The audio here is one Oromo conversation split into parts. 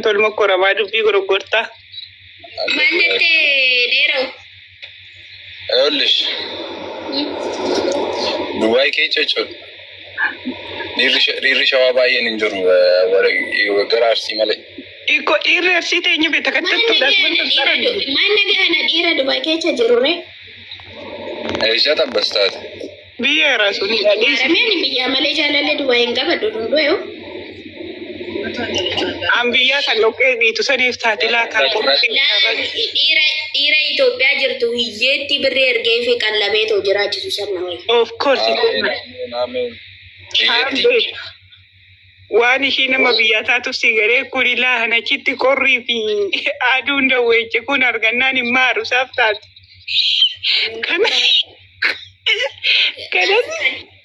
Tolma koramaa dubbii goroggortaa. Maal jettee dheeroo? ይኸውልሽ Dubaay keessa jechuudha. Dhiirri shawaa baay'een hin jiru gara Arsii malee. Iko dhiirri Arsii teenye beekta kan tattuudhaaf wanta saran. Maal nagahana dhiira Dubaay keessa jiru ree? Eessaa tabbas taate? Biyya raasuun dhiisi. Marameen biyyaa malee jaalallee Dubaay hin qabadhu dunduu. An biyyaa kan dhoqqee dhiitu saniif taate laa kan Dhiira dhiira Itoophiyaa jirtu hiyyeetti birrii ergee fi qallabeetoo jiraachisu sana wayi. Of course. Ameen, ameen. Hiyyeetti. Waan ishii nama biyyaa taatuuf si garee kuni laahan achitti qorrii fi aduun dawweeche kun argannaan hin maarusaaf taate. Kana kanas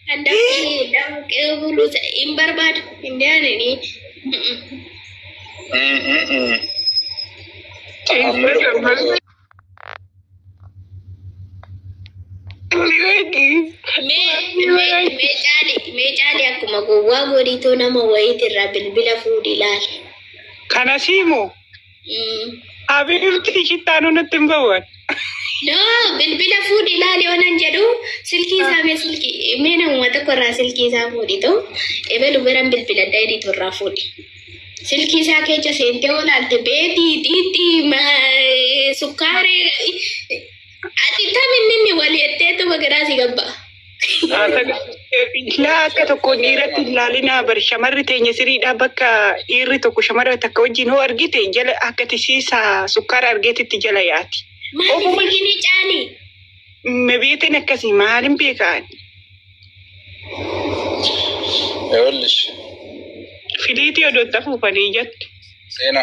Kan dafqee dafqee bulu hin barbaadu hin deemanii. Mee caali mee caali akkuma gowwaa godhiitoo nama wayiitirraa bilbila fuudhi ilaali. Kanasiimoo Habibti ishittaanuu natti hin ba'uwan. No, bilbila fuudhi ilaali oonan jedhu silkii isaa mee silkii mee namuma tokko irraa silkii isaa fuudhitu ebelu biran bilbila daydiitu irraa fuudhi. Silkii isaa keessa seentee olaalte beetii xiixii sukkaaree ati taminni inni walii jetteetuma garaa si gabba'a. Laa akka tokko dhiiratti hin laalinaa bari shamarri teenya siriidhaa bakka dhiirri tokko shamarra takka wajjin hoo argite jala akka tisiisaa sukkaara argeetitti jala yaati. Maaliif hingini caali? Mebeetiin akkasii maalin beekaan? ይኸውልሽ Filiitii odoon afuufanii jettu. ዜና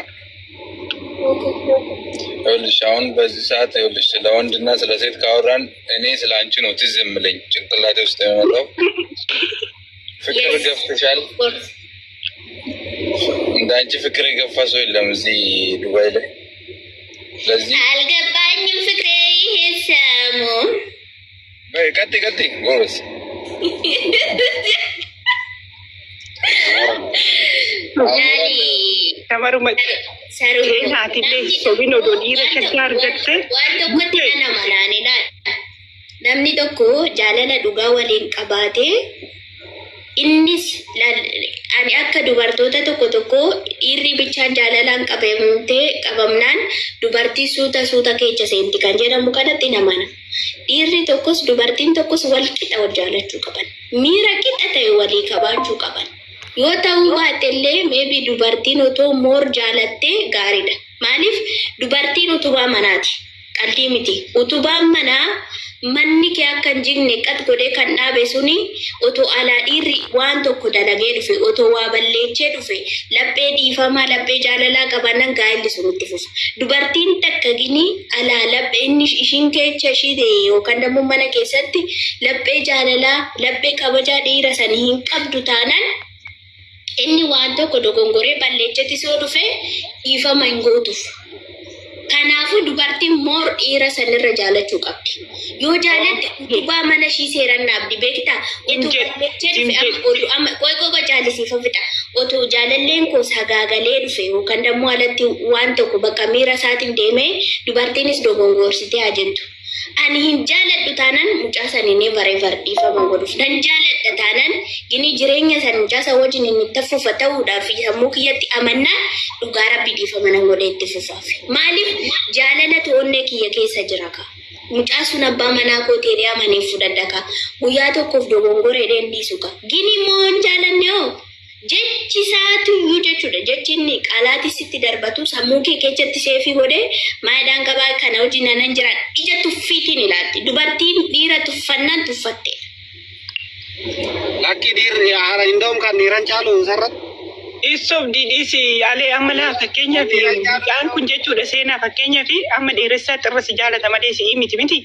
ይኸውልሽ አሁን በዚህ ሰዓት ይኸውልሽ ስለ ወንድና ስለ ሴት ካወራን እኔ ስለ አንቺ ነው ትዝ የምለኝ ጭንቅላቴ ውስጥ የሚመጣው። ፍቅር ገፍተሻል። እንደ አንቺ ፍቅር የገፋ ሰው የለም እዚህ ዱባይ ላይ። ስለዚህ አልገባኝም ፍቅሬ ይሄ ሰሞን። በይ ቀጥይ ቀጥይ ጎበዝ። Laali Shamarruma saruu. Seenaatillee sobin odoo dhiira shakkaa argatte. Waan tokkotti nana manaani laal. Namni tokko jaalala dhugaa waliin qabaatee innis ani akka dubartoota tokko tokko dhiirri bichaan jaalalaan qabamtee qabamnaan dubartii suuta suuta keessa seenti kan jedhamu kanatti namana. Dhiirri tokkos dubartiin tokkos wal qixa wal jaalachuu qaban. Miira qixa ta'e walii qabaachuu qaban. Yoo ta'uu baate illee maybe dubartiin otoo more jaalattee gaariidha. Maaliif dubartiin utubaa manaati. Qalbii miti. Utubaan manaa manni kee akka hin jigne qat godhee kan dhaabe suni otoo alaa dhiirri waan tokko dalagee dhufe, otoo waa balleechee dhufe, laphee dhiifamaa laphee jaalalaa qabaannan gaa'elli sun itti fufa. Dubartiin takka gini alaa laphee inni ishiin keessa ishii ta'e yookaan immoo mana keessatti laphee jaalalaa laphee kabajaa dhiira sanii hin qabdu taanaan inni waan tokko dogongoree balleechetti soo dhufe dhiifama hin gootuuf. Kanaafuu dubartiin more dhiira sanirra jaalachuu qabdi. Yoo jaalatte utubaa mana ishii seeraan dhaabdi beektaa? Utuu balleechee dhufe amma oduu amma qoy qoy qoy jaalisiifa fixa. Otoo jaalalleen koo sagaagalee dhufe yookaan dammoo alatti waan tokko bakka miira isaatiin deemee dubartiinis dogongorsitee haa jettu. Ani hin jaaladhu taanaan mucaa sanii never ever dhiifama godhuuf. Nan jaaladha taanaan gini jireenya san mucaa san wajjin inni itti fufa ta'uudhaaf sammuu kiyyatti amannaan dhugaa rabbi dhiifama nan godhee itti fufaaf. Maaliif jaalalatu onnee kiyya keessa jira ka. Mucaa sun abbaa manaa koo ta'ee amanee fudhadha ka. Guyyaa tokkoof dogongoree dhiisu ka. Gini immoo hin jaalanne hoo? Jechi isaatu iyyuu jechuudha. Jechi inni qaalaati sitti darbatu sammuu kee keessatti seefii godhee maayidaan qabaa kana hojii nanan jira ija tuffiitiin ilaalti. Dubartiin dhiira tuffannaan tuffatte. Lakki dhiirri haara እንደውም kan dhiiran caalu isarratti. Isoof didhiisi alee amma laa fakkeenyaaf mucaan kun jechuudha seenaa fakkeenyaaf amma dheeressaa xirra si jaalata malee si'ii miti miti.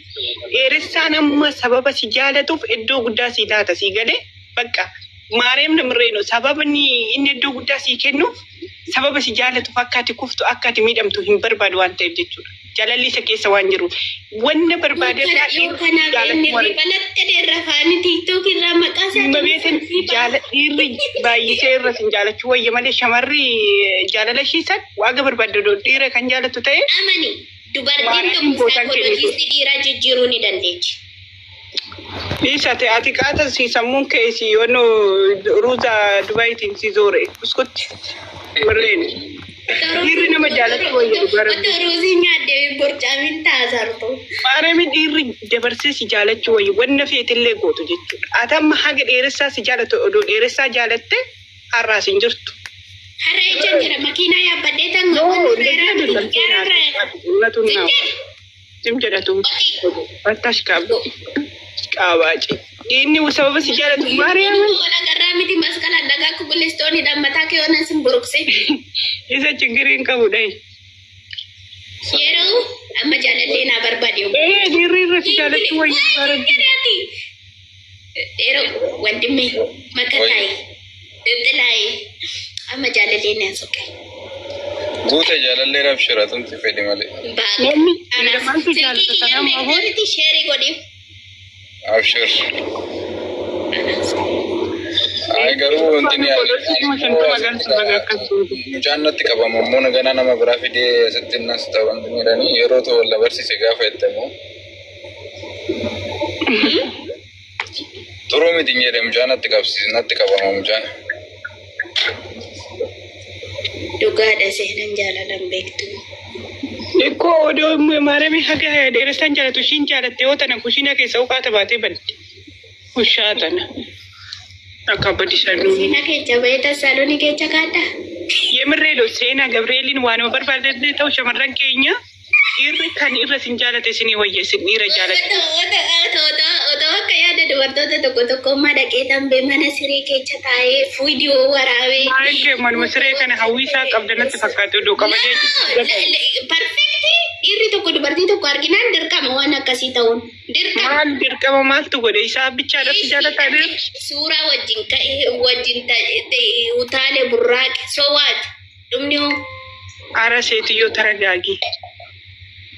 Dheeressaan amma sababa si jaalatuuf iddoo guddaa si laata si galee bakka maareem namirreenu sababni inni iddoo guddaa si kennuuf sababa si jaalatuuf akka ati kuftu akka ati miidhamtu hin barbaadu waan ta'eef jechuudha. Jaalalli isa keessa waan jiruuf. Wanna barbaade irraa Yoo kanaaf inni rifalatte dheerrafaani TikTok irraa maqaa isaa Mabeetin dhiirri baay'isee irra sin jaalachuu wayya malee shamarri jaalala ishii san waaga barbaadde dhiira kan jaalattu ta'e Amani dubartiin Maaliif tokko gootaan kennitu? saayikoloojistii dhiiraa jijjiiruu ni dandeechi. Dhiisa ta'e ati qaata si sammuun kee si yoonu ruuza Dubaayitiin si zoore uskutti warreen dhiirri nama jaalachuu wayya dhugaa rabbi. Otoo ruuzii nyaaddee borcaamin taasartu. Maarami dhiirri dabarsee si jaalachuu wayya wanna feetillee gootu jechuudha. Ati amma haga dheeressaa si jaalatu odoo dheeressaa jaalatte har'aas hin jirtu. Har'a ejjan jira makiinaa yaabbadhee tan No, reeraa Zim jedhatu wattash qabu qaabaaci. Inni sababa si jaalatu Maariyaam Walagarraa miti masqala dhagaa kubulistoonni dhammataa kee onan sin buruqse. isa chigiriin qabu dhayi. Yeroo amma jaalallee naa barbaade. Ee dhiirri irra si jaalachuu wayya bareedu. Yeroo wandimmi makataayi xixilaayi amma jaalallee naa soqe. Guute jaalallee rabshira tumti fedhi malee. Namni dhiira maaltu jaalata Silkii sana kiyyaan ammoo beektaa sheerii godhiif. Abshir. Ay garuu wanti ni mucaan natti qabamu immoo ganaa nama biraa fidee asitti nas ta'u wanti ni jedhanii yeroo ta'u wal barsiise gaafa jettamu. Turuu miti hin jedhe mucaan natti qabsiise natti qabama mucaan. Dhugaadha seenan jaalalan beektu. Ikkoo odoo maarami haga dheeressaan jaalatu ishiin jaalatte yoo tana kushiina keessa uqaata baatee badde. Ushaa tana. Akka abbadisan Seenaa keessa bahee tassaaloonii keessa kaadhaa. Yemirree dho seenaa Gabri'eeliin waanuma barbaadde ta'u shamarran keenya dhiirri kan irra sin jaalate isinii wayya isin dhiira jaalate. Otoo akka yaada dubartoota tokko tokko madaqee tambee mana siree keessa taa'ee viidiyoo waraabee. Maal kee manuma siree kana hawwiisaa qabda natti fakkaate odoo qabatee. Perfect dhiirri tokko dubartii tokko arginaan dirqama waan akkasii ta'uun dirqama. Maal dirqama maaltu godhe isaa bichaadhaaf si jaalataa dhiirri? Suuraa wajjin ka'ee wajjin ta'e utaalee burraaqe sowaati dhumni hoo. Ara ሴትዮ ተረጋጊ።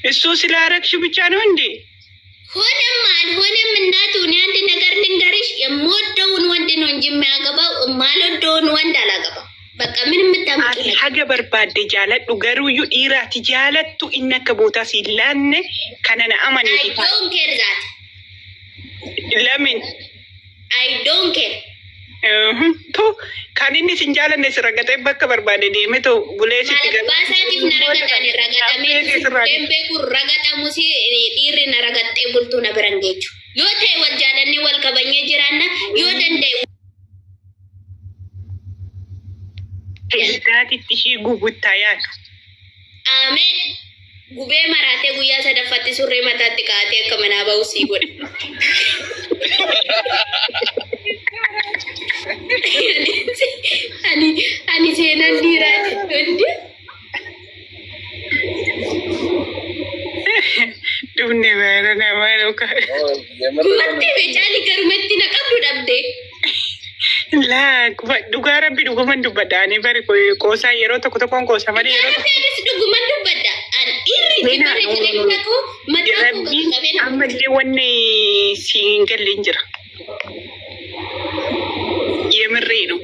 እሱ ስላረግሽ ብቻ ነው እንዴ? ሆነም አልሆነም እናቱ እኔ አንድ ነገር ልንገርሽ፣ የምወደውን ወንድ ነው እንጂ የሚያገባው የማልወደውን ወንድ አላገባም። በቃ ምን የምታመጪው Ati ነገር haga barbaadde jaaladhu garuuyyuu dhiiraati jaalattu inni akka bootaa si hin laanne kana na I amaniiti. don't care that. Lamin I don't care. To kan inni sin jaalanne si ragatee bakka barbaade deeme to bulee sitti Maal abbaa isaatiif na ragadaan ragatamee buleen beeku ragatamus dhiirri na ragattee bultuu na biran geechu. Yoo ta'e wal jaalannee wal kabajnee jiraanna yoo danda'e Daatitti ishii guguttaa yaadu. Ameen. Gubee maraatee guyyaa sadaffaatti surree mataatti kaa'atee akka manaa bahu sii godhe. Ani ani seenaan dhiiraati hundi. Dhufne baara namaa yookaan. Gubattee beecaali garumatti na qabdu dhabde. Laa dhugaa rabbi dhuguman dubbadha. Ani bari qoosaa yeroo tokko tokkoon qoosa malee yeroo tokko. Rabbiinis dhuguman dubbadha. Ani dhiirri Seenaa bara jireenya koo mataa koo Rabbiin qabee na ammallee wanni si hin galle hin jira. Yemirree nu.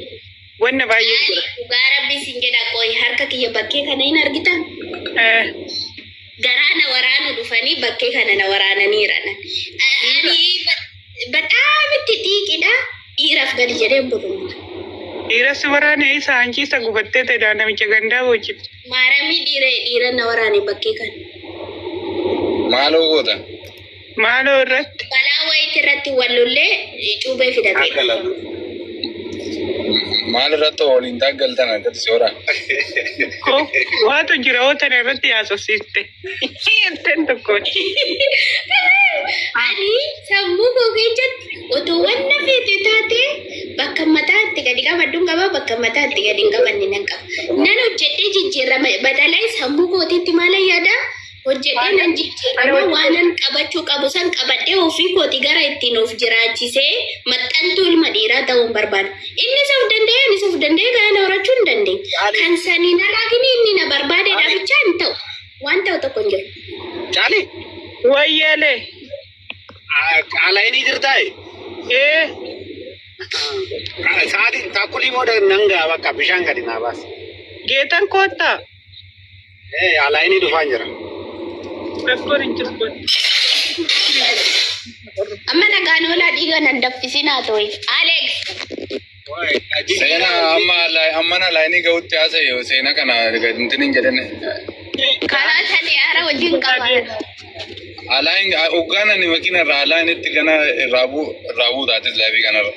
Wanna baay'ee jira. Dhugaa rabbii siin jedha qoy harka kiyya bakkee kana hin argitan. Garaa na waraanu dhufanii bakkee kana na waraananiiran. Ani በጣም itti xiiqidha. Dhiiraaf gadi jedhee bulu. Dhiiras waraane isa hanchiisa gubattee ta'edha namicha gandaa wajjin. Maaramii dhiira dhiira na waraane bakkee kana. Maaloo goota? Maaloo irratti Balaa wayiiti irratti wallollee cuubee fidatee. Maal irratti waliin taaggaltan akkatti si waraana? Waatu jira oo tana irratti haasofsiiste. Jetteen tokko. Ani sammuu koo keessatti otoo wanna feete taate bakka mataa itti gadi qabadhu hin qaba bakka mataa itti gadi hin qabanne nan qaba. Nan hojjedhee jijjiirama badalaa sammuu kootiitti maal yaada hojjedhee nan jijjiirama waanan qabachuu qabu san qabadhee ofii kooti gara ittiin of jiraachisee maxxantuu ilma dhiiraa ta'uu hin barbaadu. Inni of danda'ee anis of danda'ee gaana horachuu hin dandeenye. Kan saniin alaagini inni na barbaade dhaabichaa hin ta'u. Waan ta'u tokko hin jiru. Wayyalee. Alaayinii jirtaa? Ee. Sa'aatiin takkulii booda nan ga'a bakka bishaan gadi naa baas. Geetan koottaa. Ee alaayinii dhufaan jira. Rakkoon hin jiru. Amma nagaan oolaa dhiiga nan daffisinaa ta'e. Alex. Seenaa amma ammana laayinii ga'utti haasa'e seenaa kana intin hin jedhine. Karaa sanii haara wajjin qaba. Alaayin hoggaan ani makiina irraa alaayinitti gana irraa buu taates laafii kanarra.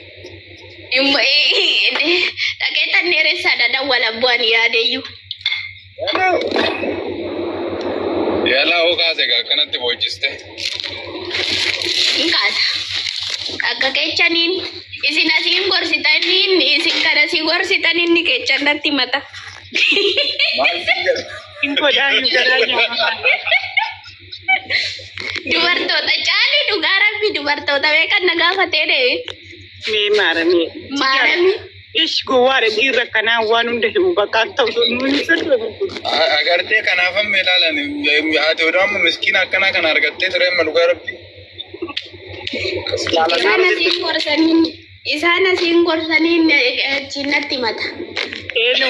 Dhaqee dheeressaa dawwala bu'an yaadeyyuu. Yaalaa hoo kaase egaa akkanatti boojjiste. Hin kaasa. Akka keechaniin isin asiin gorsitaniin isin kana asii gorsitan inni keechan natti mata. Maal Hin godhaa hin garaa jaamaa. Dubartoota caalii dhugaa rabbi dubartoota beekan na gaafatee dee. Mee maaramee. Maarami. Ish gowwaadha dhiirra akkanaa waan hunda himu bakka akka ta'u nuyi sirrii. Agartee kanaaf amma ilaalan haati oduu amma miskiina akkanaa kana argattee ture amma dhugaa rabbi. Isaan asiin gorsaniin isaan asiin gorsaniin achiin natti mata. Eenyu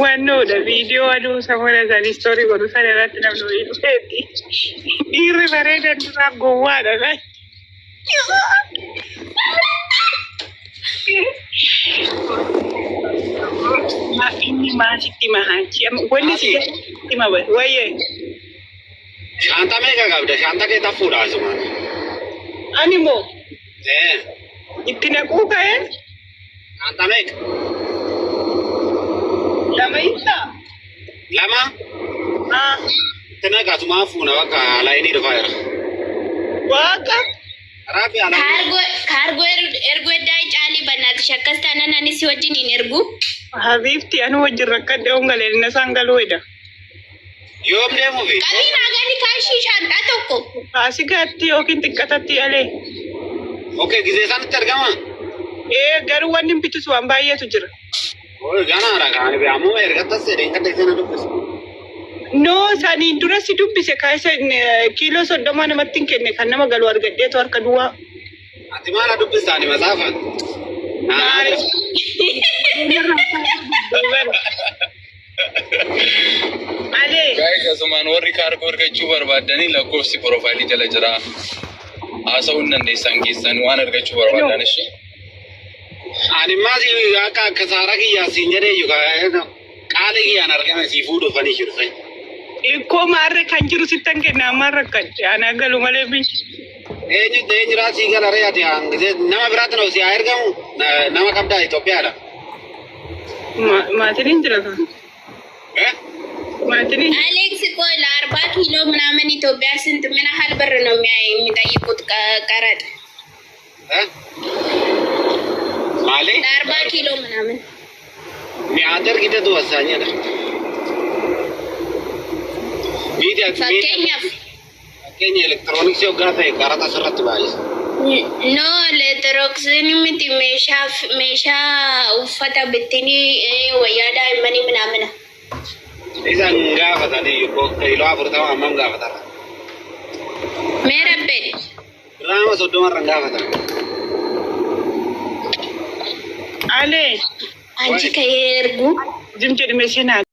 wannoodha viidiyoo aduu samoona isaanii istoorii godhu sana irratti namni wayii dhufeetti. Dhiirri bareedan duraa gowwaadha. Inni maasitti mahaanchi wanni si hima wayyee. Shaantaa meeqa qabda? Shaantaa kee taffuudha asumaan. Ani moo Ee itti naquu ka'ee shaantaa meeqa? Lama ibsaa. Lama? Ah, Itti naqa asumaan fuuna bakka alaayinii dhufaa jira. Waaqa. Rabbi alaayinii. Kaargoo erguu eddaa caalii bannaatish akkas taanaan anis si wajjin hin ergu. Habiibti anu wajjin rakkadhe ongalee inni isaan galuu hedha. Yoom deemuufi? Qabii naagani kaashii shaantaa tokko. Faasikaatti yookiin xiqqatatti alee. Okay, gisee isaanitti argama? Ee garuu wanni hin bitus waan baay'eetu jira. Oi ganaadha kaani ammoo ergattas jedheen kan teessee na dubbisu. No saniin dura si dubbise kaasa kiiloo 30 namatti hin kenne kan nama galu argadheetu harka duwwaa. Ati maal dubbistaani matsaafan? Maali? Alee. Guys asumaan warri kaargoo argachuu barbaadanii lakkoofsi profaayilii jala jira. Haasa'uu hin dandeessan keessan waan argachuu barbaadan ishee. Ani maas akka akka saara kiyyaa siin jedhee iyyuu qaali kiyyaan argame sii fuudhufanii jiru. Ikkoo maarree kan jiru sittan kenna ammaan rakkadhe anaa galu malee biyyi. Eenyu eenyu sii gala ree ati hangisee nama biraatti na si haa ergamu nama qabdaa Itoophiyaadha. Maatiin hin jira kan. Eh? Maatiin hin አሌክስ ቆይ ለ40 ኪሎ ምናምን ኢትዮጵያ ስንት ምን ያህል ብር ነው የሚጠይቁት ቀረጥ? Eh? Maali? ለ40 ኪሎ ምናምን Mi'aata ergitetu wasaanyedha. Miidiyaa fakkeenyaaf fakkeenya elektirooniksii hoggaa ta'e qaraxa asirratti baay'isa. No elektirooniksiin miti meeshaa meeshaa uffata bittinii wayyaa daa'immanii ምናምን Isaan gaafatanii kiiloo 40 hammam gaafatara? Mee rabbeen Giraama 30rra hin gaafatan. Alee. አንቺ ከየርጉ Jim jedhame seenaa.